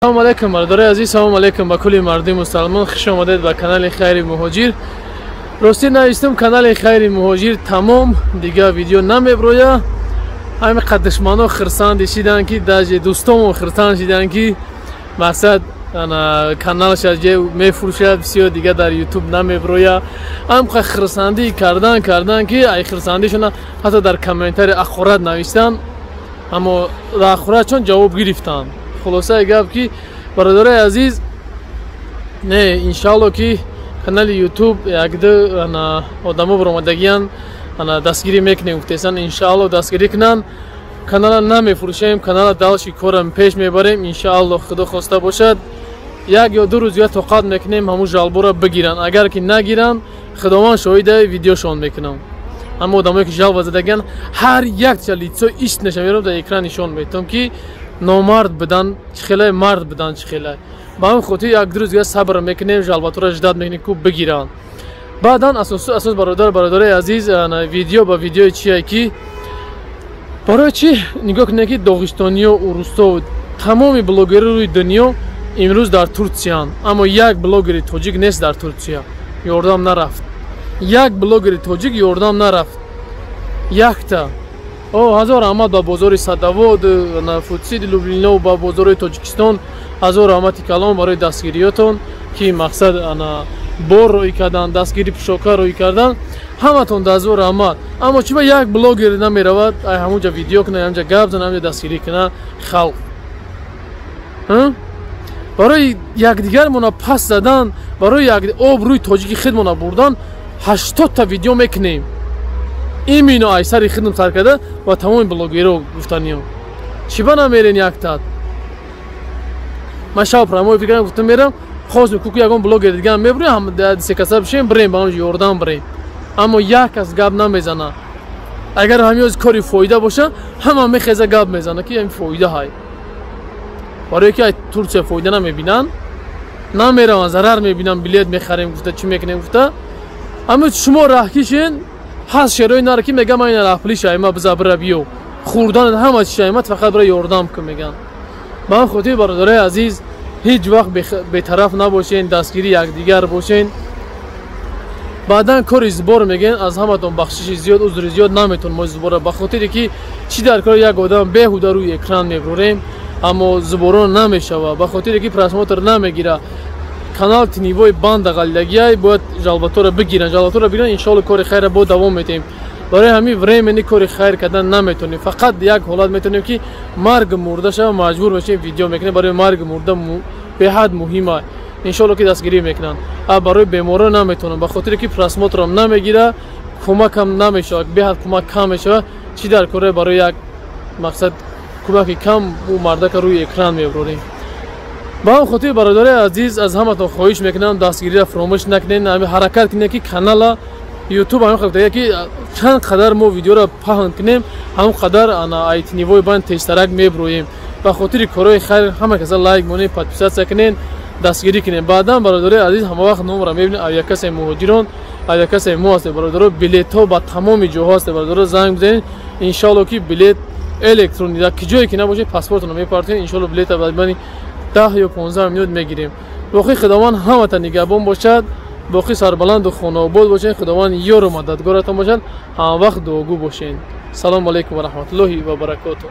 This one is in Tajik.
Салом алейкум, бародарои азиз, салом алейкум ба кулли мардуми мусалмон. Хуш омадед ба канали Хайри Муҳоҷир. Ростӣ навистум, канали Хайри Муҳоҷир тамом, дигар видео намеброя. Ҳамин қад душмано хирсанд шиданд, ки даже дӯстомон хирсанд шиданд, ки мақсад каналша мефурӯшад, бисёр дигар дар Ютуб намеброя. Ҳамқа хирсандӣ кардан, ки ай хирсандишона ҳатто дар комментари ахорат навистанд, аммо дар ахорат чон ҷавоб гирифтанд. Хулосаи гап ки, бародарои азиз, не, иншаалло ки канали Ютуб якду одамо баромадагиян, дастгирӣ мекунем гуфтесан, иншаалло дастгирӣ кунанд. Канала намефурӯшем, канала дальше корам пеш мебарем, иншаалло. Худо хоста бошад, 1 ё 2 рӯз я тоқат мекунем, ҳамун жалбора бигиранд. Агар ки нагиранд, Худованд шоҳида, видеошон мекунам. Ҳама одамое ки жалба задагиян, ҳар якча лицо истнаша мерам, дар экран нишон метавам, ки номард будан чӣ хеле, мард будан чӣ хеле. Ба ҳамин хотир 1-ду рӯз дига сабр мекунем, жалбатора ждать мекунем, ку бигиранд. Баъдан асос, бародарои азиз, видео ба видеои чие ки барои чӣ нигоҳ кунед, ки доғистониё, урусто, тамоми блогери рӯи дунё имрӯз дар Турсиянд, аммо як блогери тоҷик нест дар Турсия. Ёрдам нарафт, як блогери тоҷик ёрдам нарафт, якта. О, ҳазор раҳмат ба бозори Садовод, Фудсити Люблино, ба бозори Тоҷикистон, ҳазор раҳмати калон барои дастгириётон, ки мақсад бор рӯй кардан, дастгири пӯшока рӯй кардан. Ҳаматон ҳазор раҳмат. Аммо чӣ ба як блогер намеравад, ай ҳамунҷа видео куна, ҳамунҷа гап зана, ҳамунҷа дастгирӣ куна халқ? Барои якдигармона пас задан, барои об рӯи тоҷики худмона бурдан 80-та видео мекунем. Именно ай сари хидм сар карда ва тамоми блогеро гуфтаниё, чӣ ба намерен яктат? Ман шаб прямой эфир кардам, гуфтам, мерам, хостем куку ягон блогер дигар мебурем, се каса бишем, бирем ба он ёрдам бирем, аммо як кас гап намезана. Агар ҳамин кори фоида боша, ҳама мехеза, гап мезана, ки ҳамин фоида ҳай. Барое ки Турсия фоида намебинанд, намераванд, зарар мебинанд. Билет мехарем гуфта, чӣ мекунем гуфта. Аммо шумо раҳкишен ҳаст, шерои нара ки мегам, ай раҳпули шайма биза, бира, биё, хӯрдан ҳама чи шаймат, фақат бира ёрдам кун меган. Ба ҳам хотири, бародарои азиз, ҳеҷ вақт бетараф набошен, дастгири якдигар бошен. Баъдан кори сбор мегӯен, аз ҳаматон бахшиши зиёд, узри зиёд, наметон мо сбора, ба хотире ки чӣ дар кори як одам беҳуда рӯи экран мебурем, аммо сборо намешава, ба хотире ки просмотр намегира канал, теневой банда ғалидагиай. Бояд жалбаторо бигиранд, жалбаторо бигиранд, иншоалло кори хайра бо давом метиҳем. Барои ҳамин временный кори хайр кардан наметонем, фақат як ҳолат метонем, ки марг мурда шава, маҷбур мешавем, видео мекунем. Барои марг мурда беҳад муҳима, иншоалло ки дастгирӣ мекунанд. А барои беморо наметонам, ба хотире ки просмотрам намегира, кӯмакам намешавад, беҳад кӯмак кам мешавад. Чӣ дар кора барои як мақсад кӯмаки кам ӯ мардака рӯи экран мебурорем? Ба ҳам хотири, бародарои азиз, аз ҳаматон хоҳиш мекунам, дастгириро фаромӯш накунед, ҳаракат кунед, ки канала Ютуб ҳамин хел ки чанд қадар мо видеоро паҳн кунем, ҳамон қадар ай теневой банд тезтарак мебуроем. Ба хотири корҳои хайр ҳама каса лайк монед, подписаться кунед, дастгирӣ кунед. Баъдан, бародарои азиз, ҳама вақт номро мебинед, авиакассаи муҳоҷирон, авиакассаи мо ҳастед, бародаро. Билетҳо ба тамоми ҷоҳо ҳастед, бародаро, занг бизанед, иншоалло ки билет электронӣ дар ки ҷое ки набошед, паспортро мепартоед, иншоалло билета ба мани 10 ё 15 минут мегирем. Боқӣ Худованд ҳамата нигаҳбон бошад, боқӣ сарбаланду хонаобод бошед, Худованд ёру мададгоратон бошад, ҳамавақт дуогӯ бошед. Салому алайкум ва раҳматуллоҳи ва баракоту.